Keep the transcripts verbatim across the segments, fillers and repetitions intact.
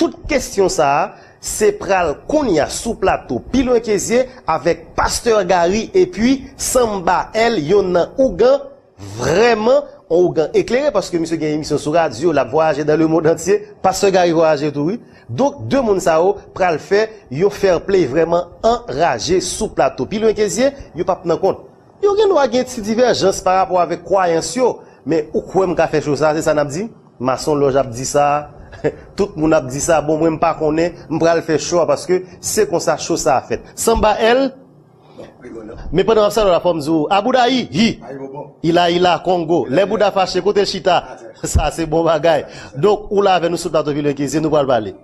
Tout kesyon sa a, se pral kounye a sou plato Pi Lwen Ke Zye avèk Pastè Gary epi Samba L, yonn nan ougan vrèman on ougan eklere, paske misye gen emisyon sou radyo, l ap vwayaje dans le monde entier. Pastè Gary vwayaje tou, wi. Donk, de moun sa yo pral fè yon fair play vrèman anraje sou plato Pi Lwen Ke Zye, yo p ap nan kont. Yo gen dwa gen ti divèjans pa rapò avèk kwayans yo, men ou kwè m ka fè cho sa, se sa n ap di? Masonlòj ap di sa, tout moun ap di sa, bon, mwen m pa konnen, m pral fè cho a paske se konsa cho sa a fèt. Samba L, men pandan w ap salye w la, fò m di w, Aboudayi, hi, ila, ila, Kongo, lè bouda fache, kote l chita? Sa se bon bagay. Donk, ou la avè nou sou plato Pi Lwen Ke Zye, nou pral pale.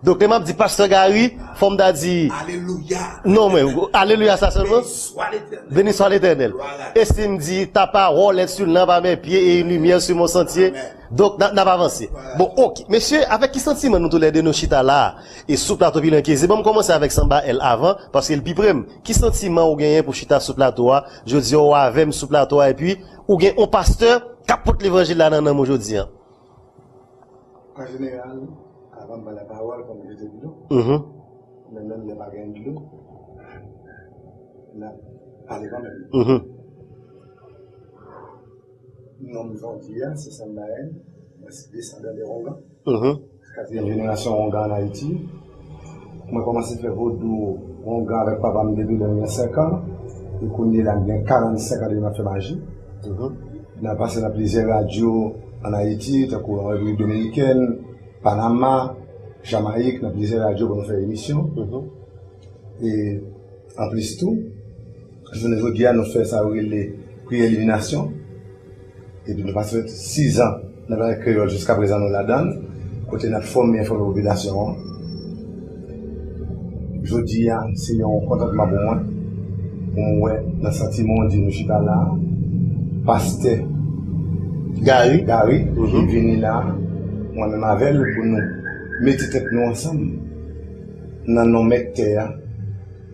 Donk, lè m ap di Pastè Gary, fò m ta di, alelouya. Non, men, alelouya sa sèlman? Béni soit l'Éternel. Béni soit l'Éternel. E si m di, ta parole est une lampe à mes pieds et une lumière sur mon sentier? Donk, n a- n ap avanse. Bon, oke. Mesye, avèk ki santiman nou toulède nou chita la a? E sou plato Pi Lwen Ke Zye, ban m kòmanse avèk Samba L avan, paske l pi pre m. Ki santiman ou genyen pou chita sou plato a? Jodi a, ou avè m sou plato a, epi ou gen on pastè k ap pote levanjil la nan nanm ou jodi a. An jeneral, avan m pran lapawòl, fò m jete dlo. Mhm. Men menm lè pa gen dlo, n ap pale kanmenm. Mhm. Non m jodi a, se Samba L, mwen se desandan de Wongan. Mhm. Katriyèm jenerasyon Wongan ann Ayiti. Mwen kòmanse fè vodou Wongan avèk papa m depi lè m gen senk an. E kounye a la, m gen karannsenk an depi m ap fè maji. Mhm. N ap pase nan plizyè radyo ann Ayiti, tankou an Repiblik Dominikèn, Panama, Jamayik, nan plizyè radyo pou nou fè emisyon. Mhm. E anplis tou, jounen jodi a, nou fè sa yo rele priyè eliminasyon. Epi nou pase sizan nan Bagay Kreyòl, jiska prezan nou ladan l, kote n ap fòme, enfòme popilasyon an. Jodi a, se yon kontantman pou mwen, pou m wè nan santiman w di nou chita la a, pastè Gary, Gary, ki vini la a, mwen menm avè l, pou nou mete tèt nou ansanm nan non Mèt tè a,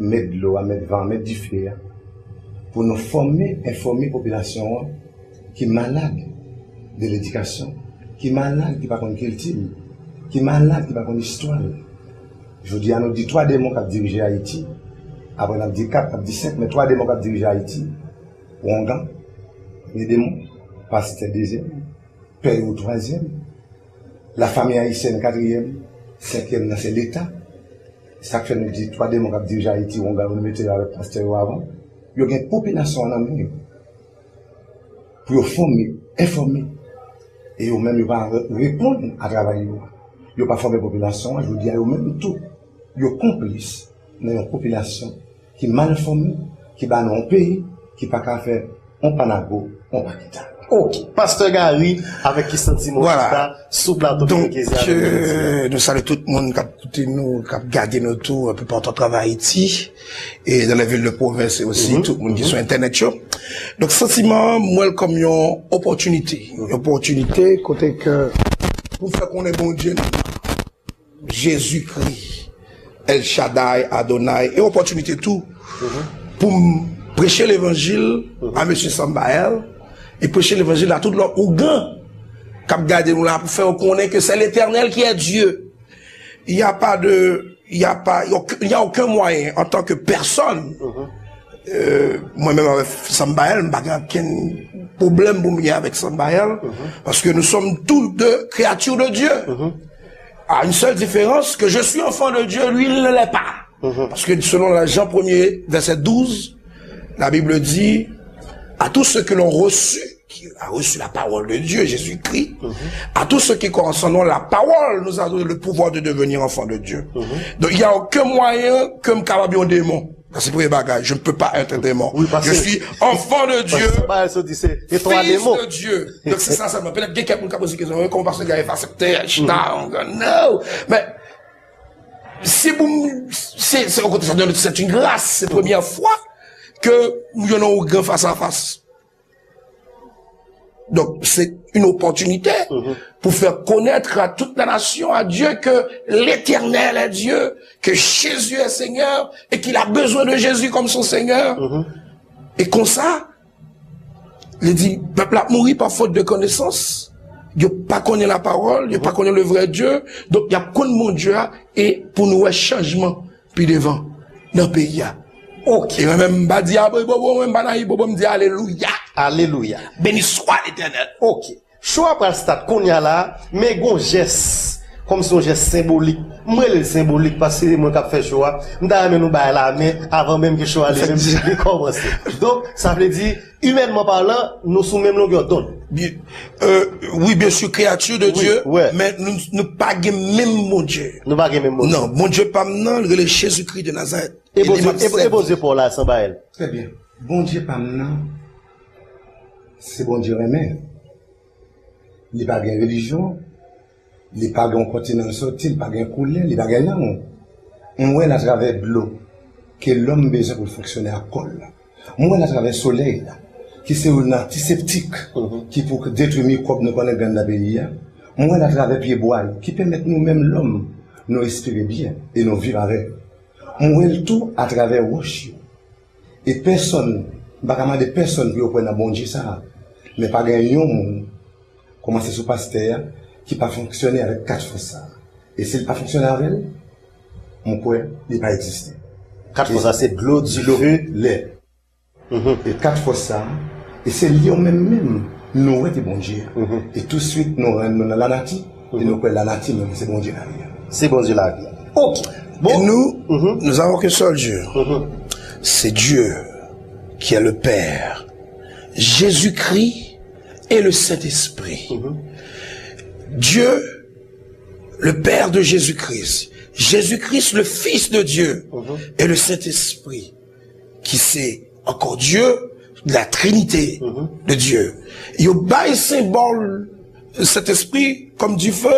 Mèt dlo a, Mèt van, Mèt dife a, pou nou fòme, enfòme popilasyon an ki malad de ledikasyon, ki malad, ki pa konn kilti l, ki malad, ki pa konn istwa l. Jodi a, nou di twa demon k ap dirije Ayiti. Apre, n ap di kat, n ap di senk, men twa demon k ap dirije Ayiti. Wongan, premye demon, pastè, dezyèm, pè yo, twazyèm, lafanmi ayisyèn, katriyèm, senkyèm nan, se Leta. Sa k fè nou di twa demon k ap dirije Ayiti, Wongan, nou mete yo avèk pastè yo avan. Yo gen popilasyon an nan men yo. Pou yo fòme, enfòme. E yo menm, yo pa re- reponn a travay yo a. Yo pa fòme popilasyon an, jodi a yo menm tou, yo konplis nan yon popilasyon ki mal fòme, ki ba nou yon peyi, ki pa ka fè yon panago, yon pakita. Oke. Pastè Gary, avèk ki santiman w chita sou plato Pi Lwen Ke Zye avè nou jodi a? Donk, euh, nou salye tout moun k ap koute nou, k ap gade nou tou, un peu partout à travers Haïti, et dans les villes de province aussi, tout moun ki sou entènèt yo. Donk, santiman an, m wè l kòm yon opòtinite. Yon opòtinite kote ke pou fè konnen Bondye nou, Jezikri, El Shaddai, Adonai, e opòtinite tou pou m preche levanjil a mesye Samba L, e preche levanjil a tout lòt ougan k ap gade nou la, pou fè yo konnen ke c'est l'Éternel qui est Dieu. Il y a pas de, il y a pas, il y a aucun moyen en tant que personne. Euh, mwen menm avèk Samba L, m pa gen okenn pwoblèm pou m gen avèk Samba L, paske nous sommes tous deux créatures de Dieu. À une seule différence, que je suis enfant de Dieu, lui, il ne l'est pas. Parce que selon la Jean premier, verset douze, la Bible dit, à tous ceux qui l'ont reçu, qui a reçu la parole de Dieu, Jésus-Christ, à tous ceux qui croient en son nom, la parole nous a donné le pouvoir de devenir enfants de Dieu. Donc, il n'y a aucun moyen que m kapab yon démon. Sa se premye bagay. Je ne peux pas être un démon. Je suis enfant de Dieu, fils de Dieu. Donk, se sa sèlman. Petèt gen kèk moun k ap poze kesyon, "Kòman pastè Gary fè aksepte chita, no." Men, se pou m, se, se, au contraire, c'est une grâce. C'est la première fois que m jwenn yon gran face à face. Donc, c'est une opportunité pour faire connaître à toute la nation, à Dieu, que l'Éternel est Dieu, que Jésus est Seigneur et qu'il a besoin de Jésus comme son Seigneur. Et konsa, li di, pèp la ap mouri par faute de connaissance. Yo pa konnen lapawòl, yo pa konnen le vrè Dye, donk y ap konn Bondye a, e pou nou wè chanjman pi devan nan peyi a. Ok. E mwen menm, m pa di Ayibobo, mwen m pa nan Ayibobo, m di alelouya. Alelouya. Beni swa Letènèl. Ok. Cho a pral start kounye a la, men gon jès, kòmsi yon jès senbolik. M rele l senbolik paske se mwen k ap fè cho a. M ta renmen nou bay lamen avan menm ke cho a li menm li kòmanse. Donk, sa vle di, imènman palan, nou sou menm longè dond. Byen, euh, wi, byen si, kreyati de Dye, men nou, nou pa gen menm Bondye. Nou pa gen menm Bondye. Non, Bondye pa m nan, li rele Jezikri de Nazarèt. E Bondye, e, e Bondye pa w la, Sanbayèl? Trè byen. Bondye pa m nan, se Bondye renmen. Li pa gen relijyon, li pa gen yon kontinan l soti, li pa gen koulè, li pa gen lang. M wè l atravè dlo ke lòm bezwen pou l fonksyone ak kò l la. M wè l atravè solèy la, ki se yon antiseptik ki pou detwi mikwòb nou konnen k anndan peyi a. M wè l atravè pyebwa yo, ki pèmèt nou menm lòm, nou respire byen e nou viv avèk. M wè l tou atravè wòch yo. E pèsonn, m pa ka mande pèsonn pou yo kwè nan Bondye sa a, men pa gen yon moun, kòmanse sou pastè a, ki pa fonksyone avèk kat fòs sa a. E si l pa fonksyone avè l, m kwè li pa egziste. Kat fòs sa a se dlo, dife, lè. E kat fòs sa a, e se li yo menm menm nou wè te Bondye a. E touswit nou rann nou nan lanati, e nou kwè lanati menm se Bondye lavi a. Se Bondye lavi a. Ok. Bon. Et nous, nous avons qu'un seul Dieu. C'est Dieu qui est le Père, Jésus-Christ et le Saint-Esprit. Dieu, le Père de Jésus-Christ, Jésus-Christ, le Fils de Dieu, et le Saint-Esprit, ki se ankò Dye, la Trinité de Dieu. Yo bay senbòl Sentespri kòm dife,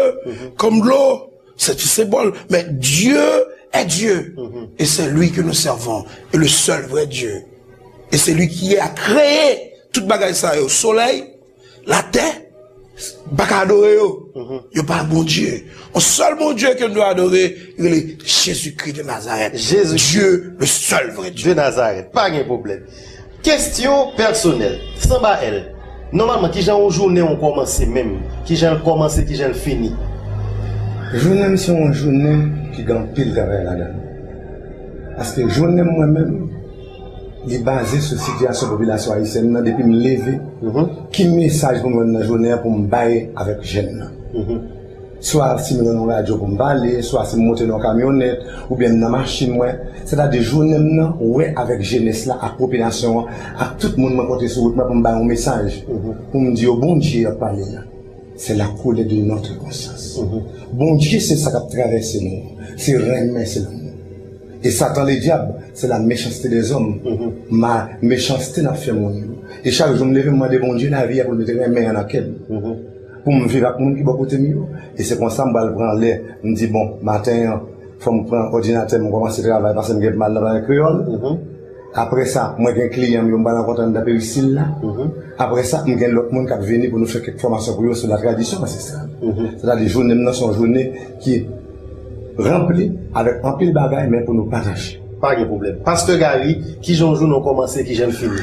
kòm dlo, se ti senbòl. Men Dieu est Dieu. Et c'est lui que nous servons. Et le seul vrai Dieu. Et c'est lui qui a créé tout bagay sa yo. Solèy, latè, pa ka adore yo. Yo pa Bondye. Yon sèl Bondye ke nou adore, rele Jezikri de Nazarèt. Jezikri. Dieu, le seul vrai Dieu. De Nazarèt. Pa gen pwoblèm. Kesyon pèsonèl. Sanbayèl, nòmalman, kijan yon jounen w kòmanse menm? Kijan l kòmanse, kijan l fini? Jounen m se yon jounen ki gen anpil travay ladan l. Paske jounen m mwen menm, li baze sou sitiyasyon popilasyon ayisyèn nan depi m leve. Ki mesaj pou m jwenn nan jounen an pou m bay avèk jèn nan? Swa si m nan yon radyo pou m pale, swa si m monte nan yon kamyonèt, oubyen m nan machin mwen. Sètadi jounen m nan, wè avèk jenès la, ak popilasyon an, ak tout moun m rankontre sou wout mwen pou m bay yon mesaj. Pou m di yo Bondye y ap pale a. C'est la couleur de notre conscience. Bondye se sa k ap travèse nou. Se renmen, se lanmou. E Satan Ledyab, se la méchanceté des hommes. Ma méchanceté n ap fè moun yo. E chak jou m leve, m mande Bondye lavi a pou l mete renmen an nan kè m. Pou m viv ak moun ki bò kote m yo. E se konsa m pral pran lè, m di, bon, maten an, fò m pran òdinatè m, m kòmanse travay, paske m gen mal nan bagay kreyòl. Apre sa, mwen gen kliyan m yo, m pral rankontre anndan perisil la. Apre sa, m gen lòt moun k ap vini pou nou fè kèk fòmasyon pou yo sou la tradisyon ansestrèl. Sètadi, jounen m nan se yon jounen ki ranpli avèk anpil bagay, men pou nou pataje. Pa gen pwoblèm. Pastè Gary, kijan jounen w kòmanse, kijan l fini?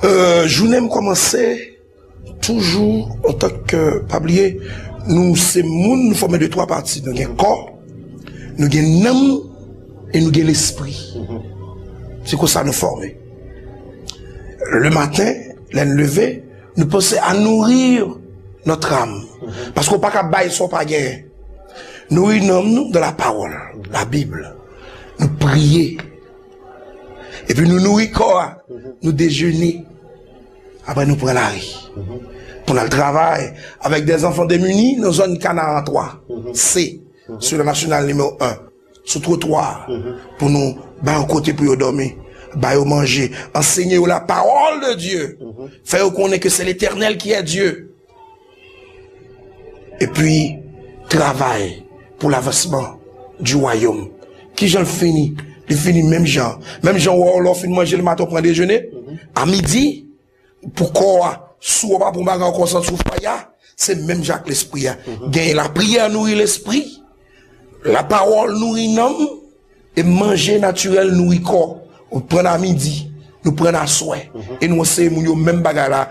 Euh, jounen m kòmanse toujou antanke, pa bliye, nou se moun, nou fòme de twa pati. Nou gen kò, nou gen nanm, e nou gen lespri. Se konsa nou fòme. Le maten, lè n leve, nou panse à nourrir notre âme. Paske w pa ka bay sa w pa genyen. Nouri nanm nou dans la parole, la Bible. Nou priye. Epi nou nouri kò a, nou dejene. Apre nou pran lari. Pou n al travay avèk des enfants démunis nan zòn Kanaran twa, C, sur la nationale nimewo en. Sou twotwa, pou nou ba yo kote pou yo dòmi, ba yo manje, ansenye yo la parole de Dieu, fè yo konnen ke se Letènèl ki est Dieu. Epi, travay pou lavansman du royaume. Kijan l fini? Li fini menm jan. Menm jan w wè w lè w fin manje le maten, w pran dejene, a midi, pou kò a, si w pa pran bagay ankò, w santi w faya, se menm jan ak lespri a. Gen lapriyè nouri lespri, lapawòl nouri nanm, e manje natirèl nouri kò. Ou pran a midi, nou pran aswè, e nou anseye moun yo menm bagay la.